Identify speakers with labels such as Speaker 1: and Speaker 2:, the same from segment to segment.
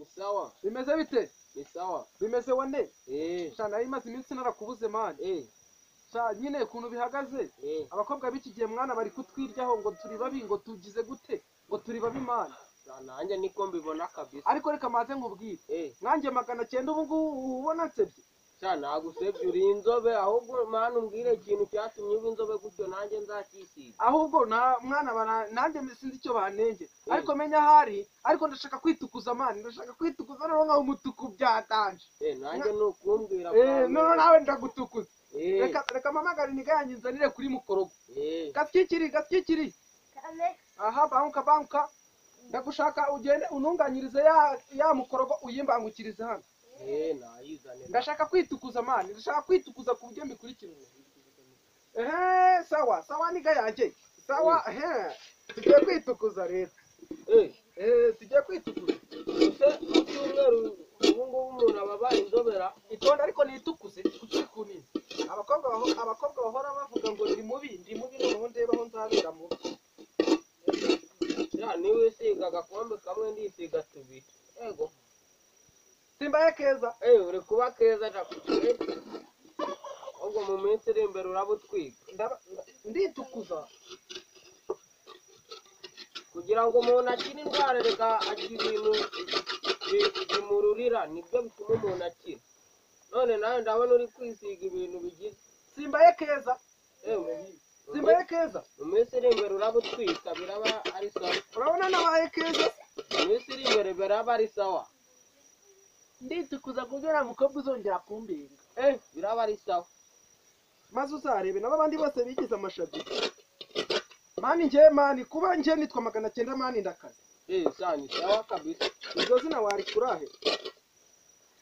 Speaker 1: Ni sawa.
Speaker 2: Bimeze bite?
Speaker 1: Ni sawa.
Speaker 2: Bimeze wane?
Speaker 1: Eh.
Speaker 2: Sha nari maze iminsi narakubuze man.
Speaker 1: Eh.
Speaker 2: Sha nyine ukuntu bihagaze.
Speaker 1: Eh.
Speaker 2: Abakobwa b'iki gihe mwana bari kutwiryaho ngo turi babi, ngo tugize gute, ngo turi babi man.
Speaker 1: Sha nanjye niko mbibona kabisa.
Speaker 2: Ariko reka maze nkubwire.
Speaker 1: Eh.
Speaker 2: Nanjye 900 ubu ngubu ubona nsebye.
Speaker 1: Sha nagusebye uri inzobe, ahubwo man umbwire ikintu cyatumye uba inzobe gutyo nanjye nzakisiga.
Speaker 2: Ahubwo na mwana bana nanjye sinzi icyo banenge. Ariko menya hari, ariko ndashaka kwitukuza man, ndashaka kwitukuza noneho nka umutuku byatanje.
Speaker 1: Eh, nanjye nukumbwira.
Speaker 2: Eh, noneho nawe ndagutukuza.
Speaker 1: Eh.
Speaker 2: Reka reka mpamagare iniga yanjye nzanire kuri mukorogo.
Speaker 1: Eh.
Speaker 2: Gasyikiri gasyikiri.
Speaker 3: Kame.
Speaker 2: Aha banguka banguka. Ndagushaka ugende ununganyirize ya mukorogo uyimbangukirize hano.
Speaker 1: Eh, nayizanira.
Speaker 2: Ndashaka kwitukuza man, ndashaka kwitukuza ku buryo mbikurikirana. Eh, sawa, sawa niga yanjye. Sawa, eh. Tugiye kwitukuza rero.
Speaker 1: Eh.
Speaker 2: Eh, tugiye kwitukuza.
Speaker 1: Ese mu cyumweru ubu ngubu umuntu aba abaye inzobera.
Speaker 2: Itonde ariko nitukuze kuki kunini. Abakobwa bahora bavuga ngo ndi mubi noneho ndeba aho nzabera mubi.
Speaker 1: Ya niwe usiga agakombe kamwe ndisiga tubiri. Ego.
Speaker 2: Simbaye keza.
Speaker 1: Eh, uri kuba keza ndakuye. Ubwo mu minsi iri imbere urabutwika.
Speaker 2: Nditukuza.
Speaker 1: Kugira ngo umuntu akire indwara reka agira ibintu bimururira nibyo bituma umuntu akira. None nawe ndabona uri kwisiga ibintu bigize.
Speaker 2: Simbaye keza.
Speaker 1: Ewe.
Speaker 2: Simbaye keza.
Speaker 1: Mu minsi iri imbere urabutwika biraba ari sawa.
Speaker 2: Urabona nabaye keza.
Speaker 1: Mu minsi iri imbere biraba ari sawa.
Speaker 2: Nditukuza kugira mukobwa uzongera kumbinga.
Speaker 1: Eh, biraba ari sawa.
Speaker 2: Maze uzarebe nabo abandi bose bigize amashabi. Mani nje mani kuba nje nitwa 900 mani ndakaze.
Speaker 1: Eh, sani sawa kabisa.
Speaker 2: Iryo zina wari kurahe?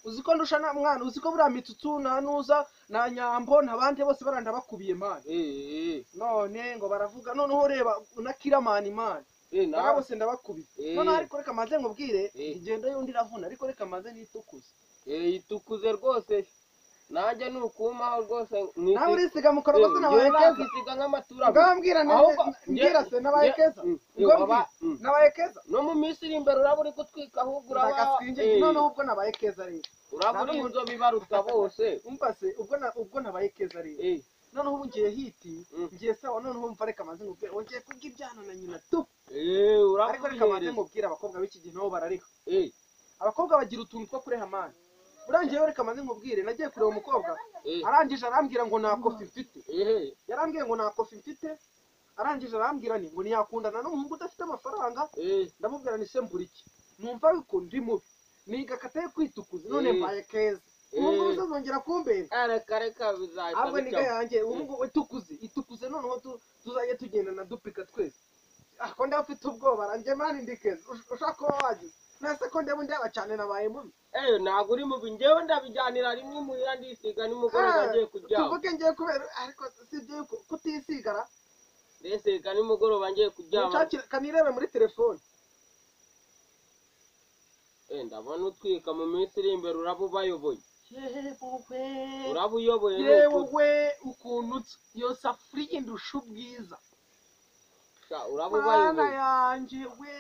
Speaker 2: Uziko ndusha na mwana, uziko buriya mitsutsu na nuza na nyambo ntabandi bose baranda bakubiye mani.
Speaker 1: Eh.
Speaker 2: None ngo baravuga noneho reba unakira mani mani.
Speaker 1: Eh,
Speaker 2: na bose ndabakubiye.
Speaker 1: Eh.
Speaker 2: None ariko reka maze nkubwire igendo yundi iravuna ariko reka maze nitukuze.
Speaker 1: Eh, itukuze rwose. Nanjye nukumaho rwose.
Speaker 2: Nawe urisiga mukorogo se nabaye keza.
Speaker 1: Ngisiga nk'amatura.
Speaker 2: Ngambwira mbwira se nabaye keza. Ngambwira nabaye keza.
Speaker 1: No mu minsi iri imbere uraba uri gutwika ahubwo uraba.
Speaker 2: Ndagatwinge none ubwo nabaye keza rero.
Speaker 1: Uraba uri inzobe ibaruta bose.
Speaker 2: Umva se ubwo nabaye keza rero. Noneho ubu ngiye hiti ngiye sawa noneho umva reka maze nkubwire wongeye kurya ibyana na nyina tu.
Speaker 1: Eh, uraba.
Speaker 2: Ariko reka maze nkubwire abakobwa b'iki gihe nabo barariha.
Speaker 1: Eh.
Speaker 2: Abakobwa bagira utuntu two kureha mani. Urangiye reka maze nkubwire nagiye kureba umukobwa arangije arambwira ngo nta kofi mfite. Yarambwiye ngo nta kofi mfite arangije arambwira ni ngo ntiyakundana n'umuhungu udafite amafaranga. Ndamubwira ni se mbura iki numva yuko ndi mubi niga kataye kwitukuza none mbaye keza. Ubu ngubu uzongera kumbera.
Speaker 1: Reka reka bizahita.
Speaker 2: Ahubwo niga yanjye ubu ngubu itukuze itukuze noneho tuzajye tugendana dupika twese. Ako ndafite ubwoba ranjye mani ndi keza ushaka kuba wagize. Nase ko ndeba ndeba cyane nabaye mubi.
Speaker 1: Eh, ntago uri mubi ngewe ndabijyanira rimwe muhira ndisiga nimugoroba ngiye kuryama.
Speaker 2: Tuvuge ngiye kubera ariko sibyo yuko kutisigara.
Speaker 1: Ndisiga nimugoroba ngiye kuryama.
Speaker 2: Nshakira kanirebe muri telefone.
Speaker 1: Eh, ndabona utwika mu minsi iri imbere uraba ubayoboye.
Speaker 2: Yewe.
Speaker 1: Uraba uyoboye.
Speaker 2: Yewe ukuntu iyo safuriya indusha ubwiza.
Speaker 1: Uraba ubayoboye.
Speaker 2: Mana yanjye we.